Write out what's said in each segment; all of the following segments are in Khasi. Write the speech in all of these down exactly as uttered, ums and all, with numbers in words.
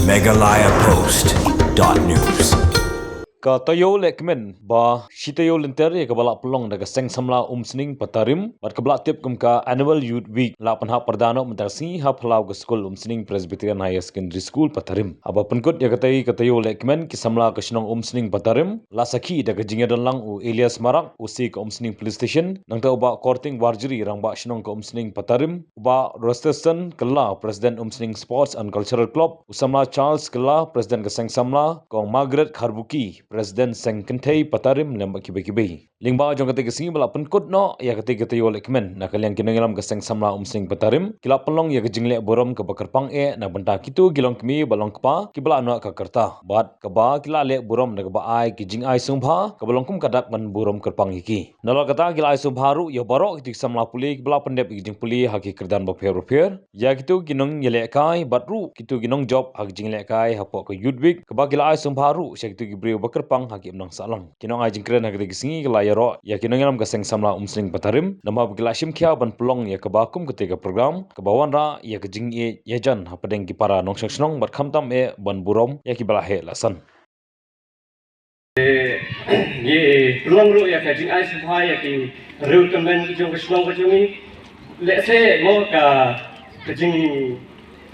Meghalaya Post dot news. Ka taïew lehkmen ba shi taïew lynter ïa kaba la pynlong da ka Seng Samla Umsning Patarim bad kaba la tip kum ka Annual Youth Week la pynhap pyrda noh mynta ka sngi ha phyllaw ka skul Umsning Presbyterian Higher Secondary School Patarim. Haba pynkut ïa katei ka taïew lehkmen, ki samla ka shnong Umsning Patarim la sakhi da ka jingïadon lang u Elias Marak, O C ka Umsning Police Station, nangta u Bah Korting Warjri, Rangbah Shnong ka Umsning Patarim, u Bah Rosterson Kylla, President Umsning Sports and Cultural Club, u samla Charles Kylla, President ka Seng Samla, Kong Margaret Kharbuki, President Seng Kynthei Patarim, lem bad kiwei kiwei. Lyngba jong katei ka sngi ba la pynkut noh ïa katei ka taïew lehkmen, na ka liang ki nongïalam ka Seng Samla Umsning Patarim ki la pynlong ïa ka jingleh burom kaba kyrpang eh na bynta kito ki longkmie bad longkpa kiba la noh ka rta, bad kaba ki la leh burom da kaba ai ki jingai sngewbha kaba long kum ka dak ban burom kyrpang ïa ki. Nalor kata, ki la ai sngewbha ruh ïa baroh kito ki samla pule kiba la pyndep ïa ki jingpule ha ki kyrdan bapher bapher, ïa kito ki nongïalehkai bad ruh kito ki nongjop ha ki jinglehkai hapoh ka Youth Week, kaba ki la ai sngewbha ruh sha kito ki briew ba kyrpang ha ki imlang sahlang. Ki nongai jingkren ha katei ka sngi ki la ïaroh ïa ki nongïalam ka Seng Samla Umsning Patarim namar ba ki la shim khia ban pynlong ïa kaba kum katei ka program kaba wanrah ïa ka jingïeit ïajan hapdeng ki para nongshong shnong bad khamtam eh ban burom ïa kiba la heh la san. Ngi pynlong ruh ïa ka jingai sngewbha ïa ki riew tymmen ki jong ka shnong ka jong ngi. Lehse mo ka, ka jing,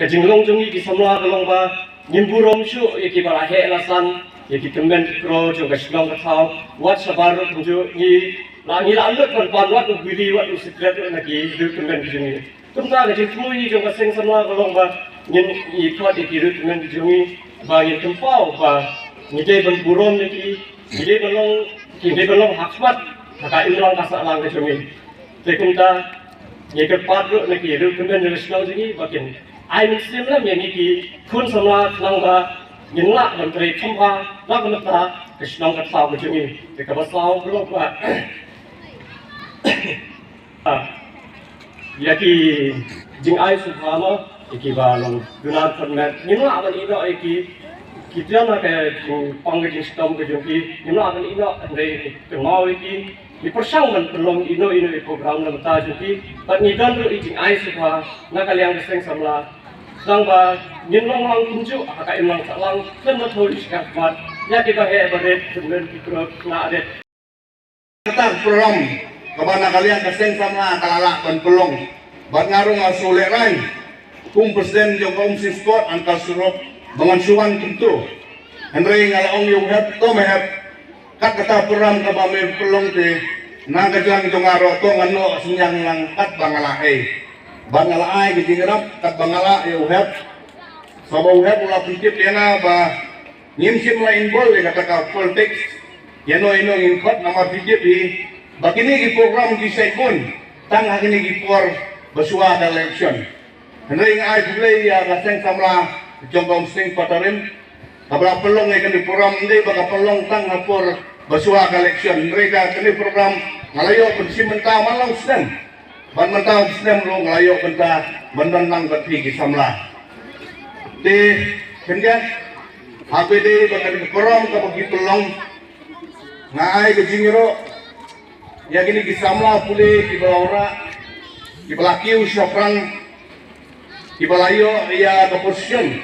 ka jinglong jong ngi ki samla ka long ba ngin burom shuh ïa kiba la heh la san, ïa ki tymmen ki kro jong ka shnong ka thaw. Wat shabar ruh kumjuh ngi la, ngi la lut ban pan wat u biri wat u sikret ruh na ki riew tymmen ki jong ngi. Kumta ka jingthmu jong ka Seng Samla ka long ba ngin ïa khot ïa ki riew tymmen ki jong ngi ba ngin pynpaw ba ngi dei ban burom ïa ki, ngi dei ban long, ki dei ban long ha khmat ha ka imlang ka sahlang ka jong ngi. Te kumta ngi kyrpad ruh na ki riew tymmen jong ka shnong jong ngi ba kin ai mynsiem lem ïa ngi ki khun samla khnang ba ngin lah ban trei kham bha na ka bynta ka shnong ka thaw ka jong ngi. Te kaba saw ka long ba ïa ki jingai sngewbha mo, ïa kiba long duna khot met, ngim lah ban ïeh noh ïa ki. Ki tian ha ka jingpang ka jingshitom ka jong ki, ngim lah ban ïeh noh, hynrei ngi kynmaw ïa ki, ngi pyrshang ban pynlong ïa ino ino i program na ka bynta jong ki. Bad ngi don ruh i jingai sngewbha na ka liang ka Seng Samla, khnang ba ngin long lang kumjuh ha ka imlang sahlang, khlem da thew ïa ki shakhmat, ïa kiba heh barit, khlem da ki kro khynnah rit. Kata ka program kaba na ka liang ka Seng Samla ka la lah ban pynlong. Bad nga ruh nga shu lehrain kum president jong ka Umsning Sport and Cultural Club ba ngan shu wan kumto. Hynrei nga la ong ïa u hep, to me hep, kat kata program kaba me pynlong te, na ka jingïalang jong nga ruh to ngan noh synñiang lang kat ba nga lah ei. Bad nga la ai ka jingïarap kat ba nga lah ïa u hep. Sa ba u hep u la pyntip ïa nga ba ngim shym la involve ïa kata ka politics. Ïa no ïa no ngin khot namar phi tip hi ba kine ki program ki shait bun tang ha kine ki por ba shuwa ka election. Hynrei nga ai khublei ïa ka Seng Samla jong ka Umsning Patarim kaba la pynlong ïa kane program, ym dei ba ka pynlong tang ha por ba shuwa ka election. Hynrei ka kane program nga la ïoh ban shim bynta man la u snem. Ban mynta u snem ruh nga la ïoh bynta ban don lang bad phi ki samla. Te khyndiat, haba dei ba kane ka program kaba ki pynlong, nga ai ka jingïaroh ïa kine ki samla pule kiba la wanrah, kiba la kiew shaphrang, kiba la ïoh ïa ka position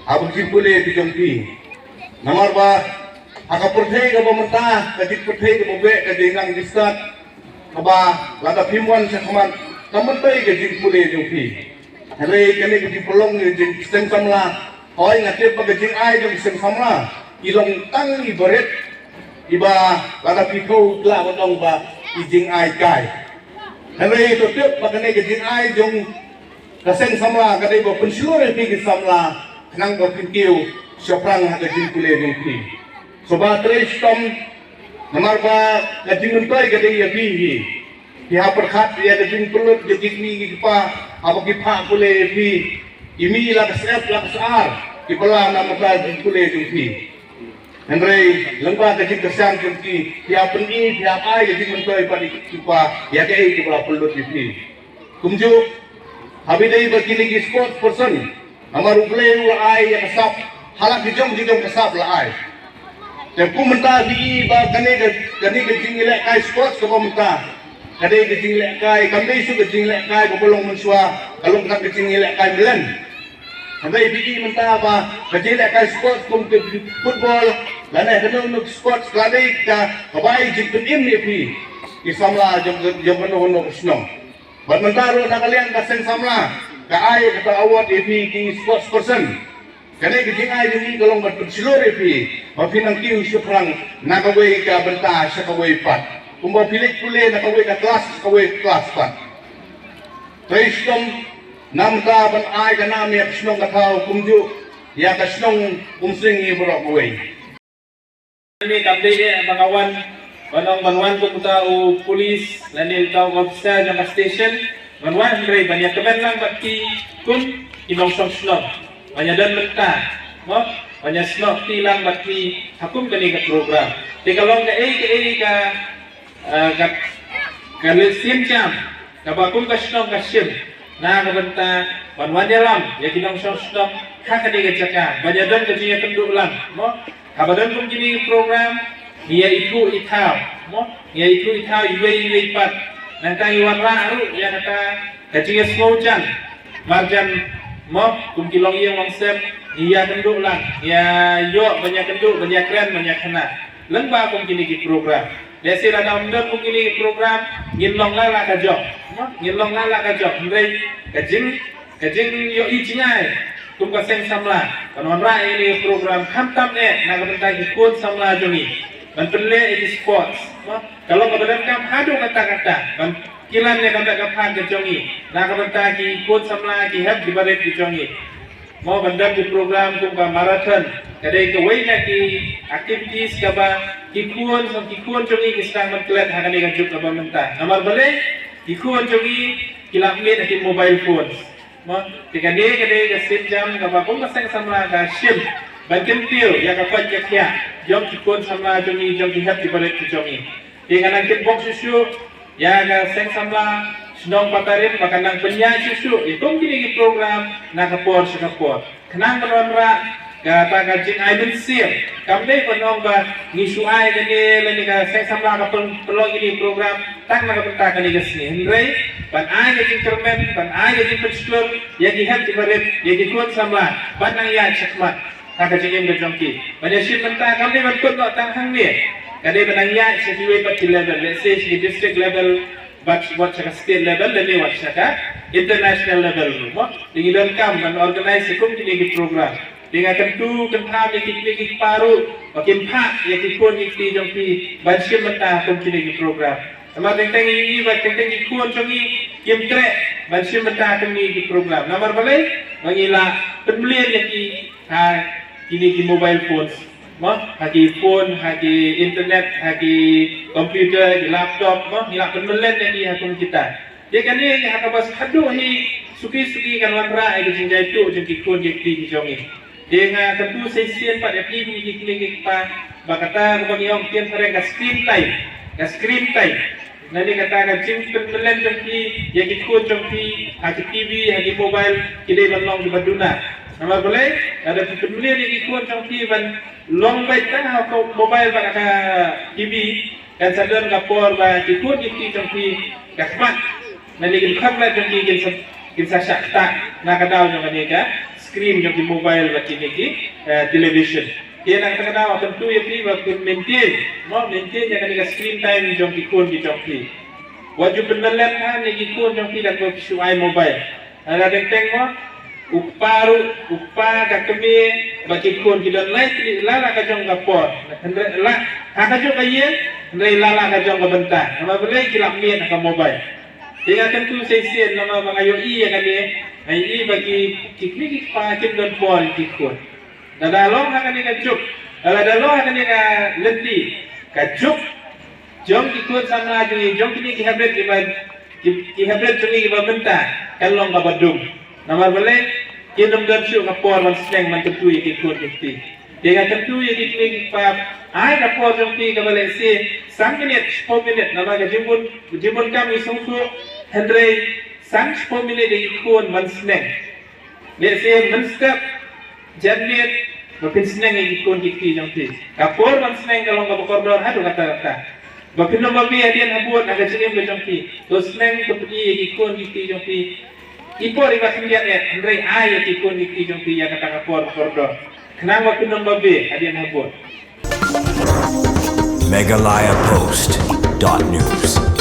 haba ki pule ki jong ki. Namar ba ha ka pyrthei kaba mynta, ka jingpyrthei kaba beh, ka jingnang jingstad, kaba lada phim wan shakhmat kam myntoi ka jingpule jong phi. Hynrei kane ka jingpynlong ka jingpynseng samla, hooid nga tip ba ka jingai jong ki seng samla ki long tang iba rit, iba lada phi khew lah ban ong ba i jingai kai. Hynrei to tip ba kane ka jingai jong ka seng samla ka dei ba pynshlur ïa phi ki samla khnang ba phin kiew shaphrang ha ka jingpule jong phi. Sngewbha trei shitom namar ba ka jingmyntoi ka dei ïa phi hi. Phi hap pyrkhat ïa ka jingpynlut ka jingmih ki kpa haba ki phah pule ïa phi. I mih la ka sep la ka sar ki pynlah na ka jingpule jong phi. Hynrei lyngba ka jingkyrshan jong ki, phi hap pyni, phi hap ai ka jingmyntoi bad ki kpa ïa kaei kaba la pynlut ïa phi. Kumjuh, haba dei ba kine ki sports person, namar U Blei u la ai ïa ka sap, ha la ki jong ki jong ka sap la ai. Te kum mynta phi i ba kane ka, kane ka jingïalehkai sports kaba mynta ka dei ka jingïalehkai, kam dei shuh ka jingïalehkai kaba long mynshuwa, ka long ka jingïalehkai mlien. Hynrei phi i mynta ba ka jingïalehkai sports kum ki football lane kano kano sports ka dei ka kaba ai jingpynim ïa phi ki samla jong jong kano kano ka shnong. Bad mynta ruh na ka liang ka seng samla ka ai kata award ïa phi ki sports person. Kane ka jingai jong ngi ka long ban pynshlur ïa phi ba phi nang kiew shaphrang na kawei ka bynta sha kawei pat. Kumba phi leit pule na kawei ka klas sha kawei ka klas pat. Trei shitom namar ban ai ka nam ïa ka shnong ka thaw kumjuh ïa ka shnong Umsning hi baroh kawei. Ni kam dei eh ba nga wan ban ong ban wan kum uta u police lane uta u officer jong ka station ban wan hynrei ban ïa kmen lang bad ki kum ki nongshong shnong ban ïa don mynta mo ban ïa snoh kti lang bad ki ha kum kane ka program. Te ka long kaei kaei ka Ah, ka, ka leh sienjam kaba kum ka shnong ka shim na ka bynta ban wan ïalam ïa ki nongshong shnong ha kane ka jaka ban ïa don ka jingïakynduh lang mo. Haba don kum kine ki program ngi ïa ithuh ithaw mo, ngi ïa ithuh ithaw iwei iwei pat. Nangta ngi wanrah ruh ïa kata ka jingïasngewjan marjan mo, kum ki longïing longsem ngi ïakynduh lang, ngi ïa ïoh ban ïakynduh ban ïakren ban ïakhynnah lyngba kum kine ki program. Lehse lada ym don kum kine ki program ngin long la la ka jong mo, ngin long la la ka jong. Hynrei ka jing ka jingïohi jingai kum ka seng samla ban wanrah ïa kine ki program khamtam eh na ka bynta ki khun samla jong ngi ban pynleh ïa ki sports mo. Ka long kaba donkam haduh katta katta ban kilan ïa ka met ka phad ka jong ngi na ka bynta ki khun samla ki hep ki barit ki jong ngi. Mo ban don ki program kum ka marathon ka dei kawei na ki activities kaba ki khun ki khun jong ngi ki sdang ban klet ha kane ka juk kaba mynta. Namar balei? Ki khun jong ngi ki lap miet ha ki mobile phones. Mo te kane ka dei ka sienjam kaba kum ka seng samla ka shim ban kyntiew ïa ka koit ka khiah jong ki khun samla jong ngi, jong ki hep ki barit ki jong ngi. Te nga nang kynbok shuh shuh ïa ka seng samla shnong Patarim ba kan nang pynïaid shuh shuh ïa kum kine ki program na ka por sha ka por. Khnang ban wanrah kata ka jingai mynsiem. Kam dei ban ong ba ngi shu ai kane lane ka seng samla ka pyn-, pynlong kine ki program tang na ka bynta kane ka sngi. Hynrei ban ai ka jingkyrmen, ban ai ka jingpynshlur ïa ki hep ki barit, ïa ki khun samla ban nang ïaid shakhmat ha ka jingim ka jong ki. Ban ïa shim mynta kam dei ban kut noh tang hangne. Ka dei ban nang ïaid sha kiwei pat ki level, lehse sha ki district level, bad wat sha ka state level lane wat sha ka international level ruh mo. Te ngi donkam ban organize kum kine ki program. Te nga kyntu kyntham ïa ki kmie ki kpa ruh ba kin phah ïa ki khun ki kti jong ki ban shim bynta kum kine ki program. Namar teng teng ngi ïohi ba teng teng ki khun jong ngi kim treh ban shim bynta kum kine ki program. Namar balei? Ba ngi lah pynmlien ïa ki ha kine ki mobile phones mo, ha ki phone, ha ki internet, ha ki computer, ki laptop mo, ngi lah pynmlien ïa ki ha kum kita. Te kane ha kaba haduh hi suki suki kan wanrah ïa ka jingjaituh jong ki khun ki kti ki jong ngi. Te nga kyntu shisien pat ïa phi ki kmie ki kpa ba kata kaba ngi ong ktien phareng ka screen time, ka screen time. Lane kata ka jingpynmlien jong phi ïa ki khun jong phi ha ki TV, ha ki mobile, ki dei ban long kiba duna. Namar balei? Lada phi pynmlien ïa ki khun jong phi ban long beit tang ha ka mobile bad ka TV, kan sa don ka por ba ki khun ki kti jong phi ka khmat, lane ki khmat jong ki kin sa, kin sa shah ktah na ka daw jong kane ka screen jong ki mobile bad kine ki, eh, television. Te na kata ka daw kyntu ïa phi ba phin maintain mo, maintain ïa kane ka screen time jong ki khun ki jong phi. Wat ju pynmlien than ïa ki khun jong phi da kaba phi shu ai mobile. Lada teng teng mo, u kpa ruh, u kpa, ka kmie bad ki khun ki don lai tylli la la ka jong ka por. Hynrei la ha ka jong ka ïing, hynrei la la ka jong ka bynta. Namar balei? Ki lap miet ha ka mobile. Te nga kyntu shisien namar ba nga ïohi ïa kane, nga ïohi ba ki, ki kmie ki kpa kim don por ïa ki khun. Lada long ha kane ka juk, lada long ha kane ka lynti, ka juk jong ki khun samla jong ngi, jong kine ki hynriew kiba, ki, ki hynriew jong ngi kiba mynta kan long kaba dum. Namar balei? Kin ym don shuh ka por ban sneng ban kyntu ïa ki khun ki kti. Te nga kyntu ïa ki kmie ki kpa, ai ka por jong phi kaba lehse san minit, shiphew minit, namar ka jingbun, jingbun kam ngi sngewthuh, hynrei san shiphew minit ïa ki khun ban sneng. Lehse mynstep janmiet ba phin sneng ïa ki khun ki kti jong phi. Ka por ban sneng ka long kaba kordor haduh katta katta. Ba phin ym bam ïa hadien habud ha ka jingim ka jong phi. To sneng to pyni ïa ki khun ki kti jong phi I por iba khyndiat eh, hynrei ai ïa ki khun ki kti jong phi ïa kata ka por kordor. Khnang ba kin ym babe hadien habud. Meghalaya Post dot news.